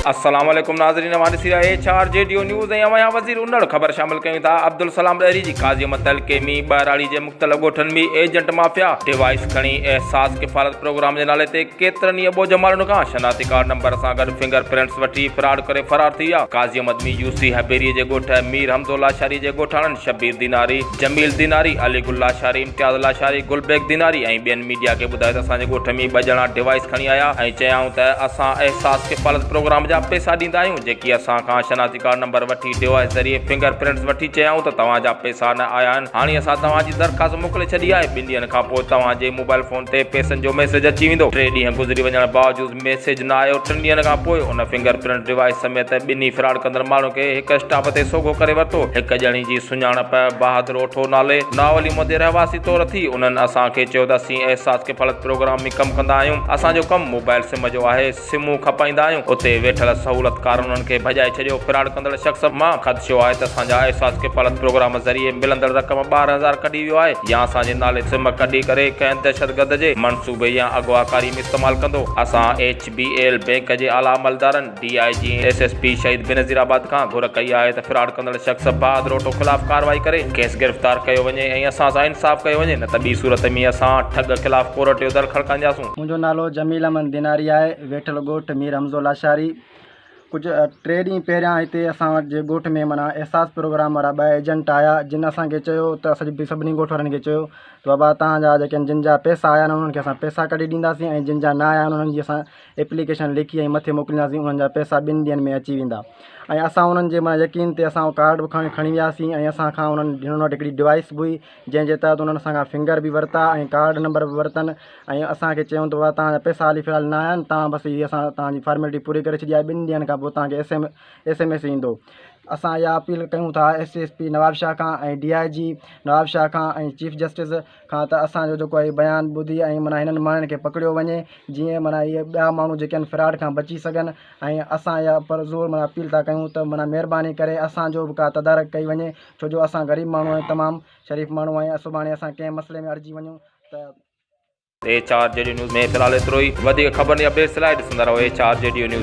السلام عليڪم ناظرين اوهان ڏسي رهيا H R G D news ۽ اوهان وزير انڙ خبر شامل ڪيون ٿا عبدالسلام ڏهري جي قاضي احمد تعلقي ۾ ٻهراڙي جي مختلف ڳوٺن ۾ ايجنٽ مافيا ڊوائيس کڻي احساس ڪفالت پروگرام جي نالي تي ڪيترن ئي اٻوجهه ماڻهن کان شناختي ڪارڊ نمبر سان گڏ فنگر پرنٽس وٺي فراڊ ڪري فرار ٿي ويا قاضي احمد ۾ يو سي هبيري جي ڳوٺ مير حمزو لاشاري جي ڳوٺاڻن شبير ديناري جميل ديناري، علي گل لاشاري، امتياز لاشاري، گل بيگ ديناري ۽ ٻين ميڊيا کي ٻڌايو ته اسان جي ڳوٺ ۾ ٻه ڄڻا ڊوائيس کڻي آيا ۽ چيائون ته اسان احساس ڪفالت پروگرام جا پئسا ڏيندا آهيون جيڪي اسان کان شناختي ڪارڊ نمبر وٺي ڊوائيس ذريعي فنگر پرنٽس وٺي چيائون ته توهان جا پئسا نه آيا آهن هاڻي اسان توهان جي درخواست موڪلي ڇڏي آهي ٻن ڏينهن کان پوء توهان جي موبائل فون تي پئسن جو ميسيج اچي ويندو ٽي ڏينهن گذري وڃڻ باوجود ميسيج نه آيو، ٽن ڏينهن کان پوء ان فنگر پرنٽ ڊوائيس سميت ٻنهي فراڊ ڪندڙ ماڻهن کي هڪ اسٽاپ تي سوگهو ڪري ورتو، هڪ ڄڻي جي سڃاڻپ بهادر اوٺو نالي ناولي مدي رهواسي طور ٿي، انهن اسان کي چيو ته اسين احساس ڪفالت پروگرام ۾ ڪم ڪندا آهيون، اسان جو ڪم موبائل سم جو آهي، سمون کپائيندا آهيون، اتي ويٺل سهولتڪارن انهن کي ڀڄائي ڇڏيو، فراڊ ڪندڙ شخص مان خدشو آهي ته اسان جا احساس ڪفالت پروگرام ذريعي ملندڙ رقم 12 هزار ڪڍي ويو آهي يا اسان جي نالي سم ڪڍي ڪري ڪنهن دهشتگرد جي منصوبي يا اغواڪاري ۾ استعمال ڪندو. اسان ايڇ بي ايل بئنڪ جي اعليٰ عملدارن، D I G ۽ S S P Shaheed Benazirabad کان گهر ڪئي آهي ته فراڊ ڪندڙ شخص بهادر اوٺو خلاف ڪارروائي ڪري کيس گرفتار ڪيو وڃي ۽ اسان سان انصاف ڪيو وڃي نه ته ٻي صورت ۾ اسان ٺڳ خلاف ڪورٽ جو در کڙڪائينداسون. منهنجو نالو جميل احمد ديناري آهي، ويٺل ڳوٺ مير حمزو لاشاري. ڪجهه ٽي ڏينهن پهريان هتي اسان وٽ جي ڳوٺ ۾ معنيٰ احساس پروگرام وارا ٻه ايجنٽ آيا جن اسان کي چيو ته اسان جي سڀني ڳوٺ وارن کي چيو ته بابا توهان جا جيڪي آهن جن جا پئسا آيا آهن انهن کي اسان پئسا ڪڍي ڏينداسين ۽ جن جا نه آيا آهن انهن جي اسان ايپليڪيشن لکي ۽ مٿي موڪلينداسين انهن جا پئسا ٻن ڏينهن ۾ اچي ويندا ۽ اسان انهن جي معنيٰ يقين تي اسان ڪارڊ به کڻي کڻي وياسين ۽ اسان کان انهن هنن وٽ هڪڙي ڊوائس به هئي جنهن جي تحت انهن اسان کان فنگر به ورتا ۽ ڪارڊ نمبر به ورتن ۽ اسان کي چيائون ته بابا توهان جا پئسا حالي في الحال نه آيا آهن توهان بس هي اسان توهان جي فارملٽي پوري ڪري ڇڏي آهي ٻن ڏينهن کان پوء توهان کي S M S M S ايندو اسان اها اپيل ڪيون ٿا ايس ايس پي نوابشاهه کان ۽ ڊي I جي نوابشاهه کان ۽ چيف جسٽس کان ته اسانجو جيڪو آهي بيان ٻڌي ۽ معنيٰ هنن ماڻهن کي پڪڙيو وڃي جيئن معنيٰ اهي ٻيا ماڻهو جيڪي آهن فراڊ کان بچي سگهن ۽ اسان اها پر زور معنيٰ اپيل ٿا ڪيون ته معنيٰ مهرباني ڪري اسانجو به ڪا تدارڪ ڪئي وڃي ڇو جو اسان غريب ماڻهو آهيون تمام شريف ماڻهو آهيون سڀاڻي اسان ڪنهن مسئلي ۾ اڙجي وڃون ته H R G D news ۾ في الحال ايترو ئي وڌيڪ خبرن ۽ اپڊيٽس لاء ڏسندا رهو H R G D news.